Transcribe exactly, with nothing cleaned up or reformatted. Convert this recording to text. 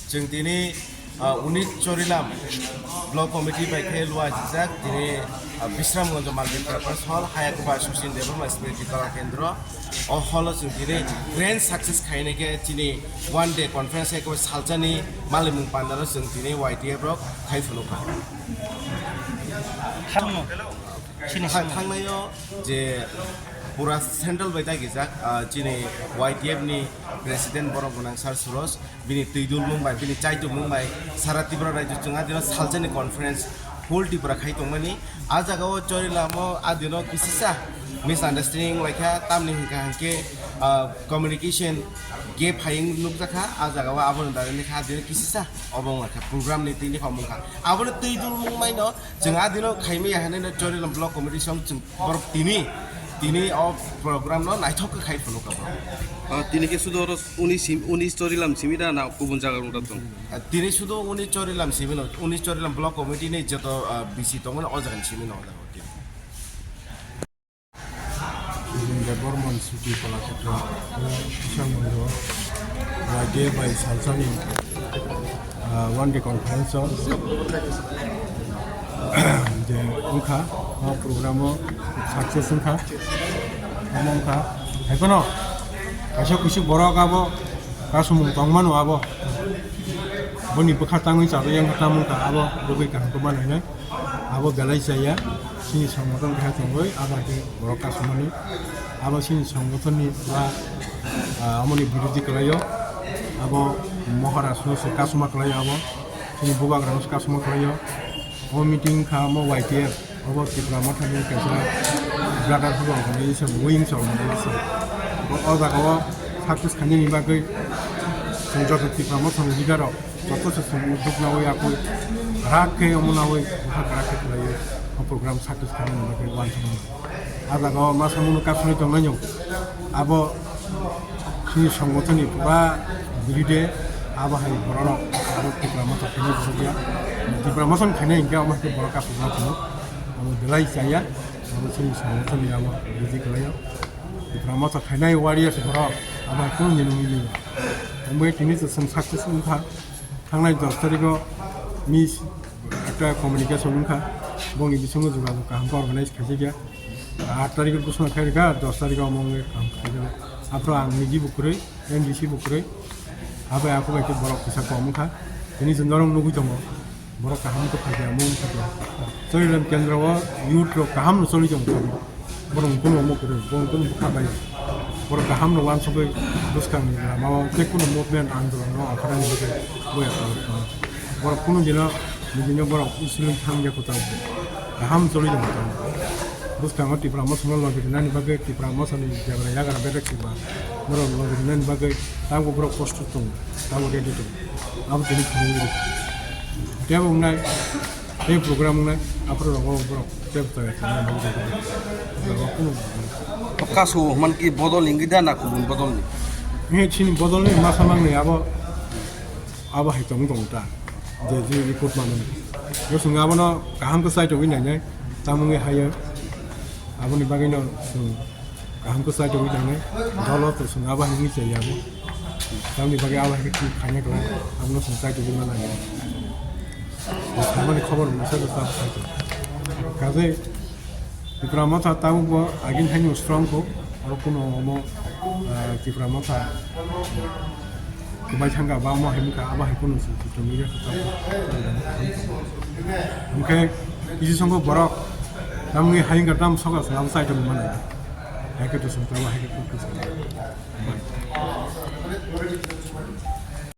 Chwng tini, ah, unit Chorilam Block Committee bai khe luajak tini, ah, Bisramganj Multipurpose Hall, Hayakba Susin Debbarma Smriti Kala Kendra. O hall o chwng tini grand success khainai khe chini one day conference hai khe salsani malimung pandalo chwng tini Y T F rok khai phunukha. Thango. Sini Tha-, sini. Thangnaio je pura central bai dagijak, ah, chini Y T F ni president borok gwnang Sir Suroj, bini twi dulmung bai, bini chaitokmung bai sara Tripura rajyo chwng adino salsani conference whole Tripura khai tongmani. A jagao Chorilamo adino kisisa misunderstanding laikha, tamni hinkha hinkhe, ah, communication gap hai wng nukjakha. A jagao aboni bagwi kha adino kisisa obo wngkha program ni tini phamungkha. Abono twi dulmung maino chwng adino khaimaya hinwi no Chorilam Block Committee song chwng borok tini, tini o program no naithok khe khai phunukha borok. Ah, tini khe sudo oro uni sim, uni Chorilam simi da na kubun jaga rok da tong? Ah, tini sudo uni Chorilam simi no, uni Chorilam Block Committee ni joto, ah, B C tongmani o jaga ni simi no o jaga o tini. Debbarma Smriti Kalakshetra, Isang Manjo, Y T F bai salsani, ah, one day conference o, je wngkha, o program o success wngkha, omo wngkha, haiphano kaisa kuisuk borok abo kasumung tongmano abo, boni bwkha tangwi chadai wngkha, tamo wngkha abo bwgwi kaham khe manwi nai. Abo belai chaya, chini songothon keha tongwi, abo hai khe borok kasumani. Abo chini songothonni ba, ah, amoni birodhi kwlaio. Abo Maharaj no se kasuma kwlaio abo. Chini bubagra no se kasuma kwlaio. O meeting kha omo Y T F, obo Tipra Motha ni kaisa brotherhood organization, wings organization. O, o jaga o success khainani bagwi chwng joto Tipra Motha ni leader rok joto se chwng duknaui akui rak khe omo naui bwkha kwrak khe khlaiwi o program success khainani bagwi uansukmano. A jaga o masa munu kasugwi tongnaino abo chini songothonni pura biride abo hai borok abo Tipra Motha khainai borok ya. Tipra Motha khainai hinkhe omo hai khe borok kasugma phano abo belai chaya abo chini songothonni abo biride khlaio. Tipra Motha khainai warriors borok abo hai kunu nini nini. Omo tini se chwng success wngkha. Thangnai dos tarikh o miss ekta communication wngkha, bongni bisingo jogajog kaham khe organize khaijak ya. Aat tarikh o ghosona khairikha, dos tarikh o omo wngwi kaham khaijak. Aphuru ang niji bo kwrwi, M D C bo kwrwi, abai ako bai khe borok kisa kom wngkha. Tini chwng norok nugwi tongo, borok kaham khe phaikha, omo wngkha khe. Chorilam kendro o youth rok kaham no choli tongo. Borok kunu omo kwrwi, borok kunu bwkha bai. Borok kaham no uansugwi bwskang ni lama o tei kunu movement andolon no ongkhornani bagwi boya khlai tongo. Borok kunu dino, nini borok usiling thang ya kwtal kaham choli tongo. Bwskango Tipra Motha no logi rwnani bagwi, Tipra Motha ni jagra yagra bedek si ba borok logi rwnani bagwi tamo borok post tongo, tamo ready tongo. Abo tini phunugwi rw. Tei wngnai. Tei program wngnai, aphuru rogo borok tei bwtang ya tongmani bagwi rw. Borok kunu. O kasu hwnman ki bodol ni wngwi da na kubun bodol ni? He, chini bodol ni masa mangnai abo, abo hai tong tong ta. Je, je report manmani. Yo, chwng abono kaham khe chai tongwi nainai, tamo wngwi hayo. Aboni bagwino chwng kaham khe chai tongwi tangnai, dolo to chwng abo hai wngwi chai abo. Tamoni bagwi abo hai khe chwng khaina kwlai, abono chwng chai tongwi ma nai. Bo samani khobor masa bo chap chai tong. Kaje Tipra Motha tabuk bo agin thaino strong kho, oro kuno omo, ah, Tipra Motha. Kubai thangkha, ba omo hai wngkha, abo hai kunu se, se tongwi ya, se tamo. Hwnkhe, kisi songkho borok, tamni hai wngkha, tam sokha se, abo side o mano. Hai khe to song, tamo hai khe to song.